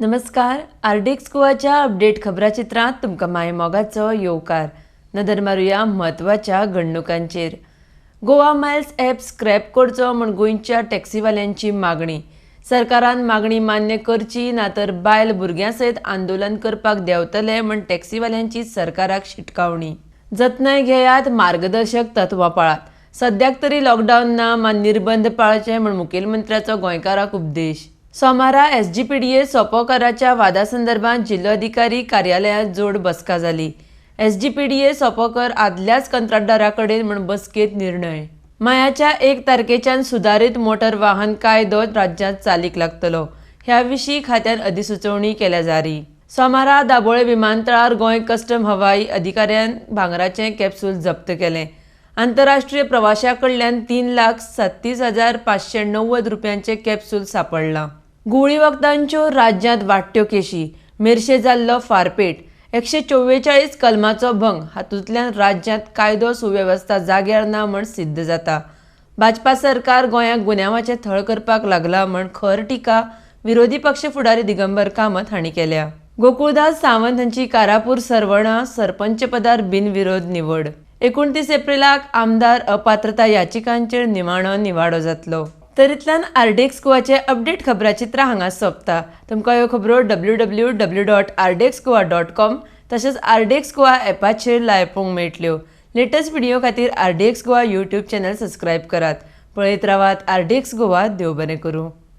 नमस्कार, RDX गोवाच्या update खबराचित्रांत तुमकां माय मोगाचो येवकार. नदर मारुया म्हत्वाच्या घडणुकांचेर. गोवा मायल्स ॲप स्क्रॅप करचो म्हूण गोंयच्या टॅक्सीवाल्यांची मागणी. सरकारान मागणी मान्य करची ना तर बायल भुरग्यां सयत आंदोलन करपाक देंवतले म्हूण टॅक्सीवाल्यांची सरकाराक शिटकावणी. जतनाय घेयात, मार्गदर्शक तत्वां पाळात. सद्याक तरी लॉकडावन ना, मात निर्बंध पाळचे म्हूण मुखेलमंत्र्याचो गोंयकाराक उपदेश. सोमारा एसजीपीडीए सोपोकराच्या वादा संदर्भात जिल्लोधिकारी कार्यालयांत जोड बसका जाली. एसजीपीडीए सोपोकर आदल्याच कंत्राटदारा कडेन म्हूण बसकेंत निर्णय. मायाच्या 1 तारखेच्यान सुदारीत मोटर वाहन कायदो राज्यांत चालीक लागतलो. ह्या विशीं खात्यान अधिसुचोवणी केल्या जारी. सोमारा दाबोळे विमानतळार गोंय कस्टम हवाई अधिकाऱ्यान भांगराचें कॅप्सूल जप्त केलें. आंतरराष्ट्रीय प्रवाशां कडल्यान 3,37,590 रुपयांचें कॅप्सूल सांपडलां. गुळी वखदांच्यो राज्यांत वाडट्यो केशी. मेरशे जाल्लो फारपेट. 144 कलमाचो भंग. हातूंतल्यान राज्यांत कायदो सुवेवस्था जाग्यार ना म्हूण सिद्ध जाता. भाजपा सरकार गोंयाक गुन्यांवाचें थळ करपाक लागला म्हूण खर टिका विरोधी पक्ष फुडारी दिगंबर कामत हांणी केल्या. गोकुळदास सावंत हांची कारापूर सर्वणा सरपंचपदार बिनविरोध निवड. 29 एप्रिलाक आमदार अपात्रता याचिकांचेर निमाणो निवाडो जातलो. तरीतल्यान आरडीएक्स गोवाचे अपडेट खबराचित्रां हांगा सोंपता. तुमकां ह्यो खबरो www.rdxgoa.com तशेंच आरडीएक्स गोवा ॲपाचेर लायव्ह पळोवंक मेळटल्यो. लेटस्ट व्हिडिओ खातीर RDX Goa YouTube channel subscribe करात. पळयत रावात आरडीएक्स गोवा. देव बरें करूं.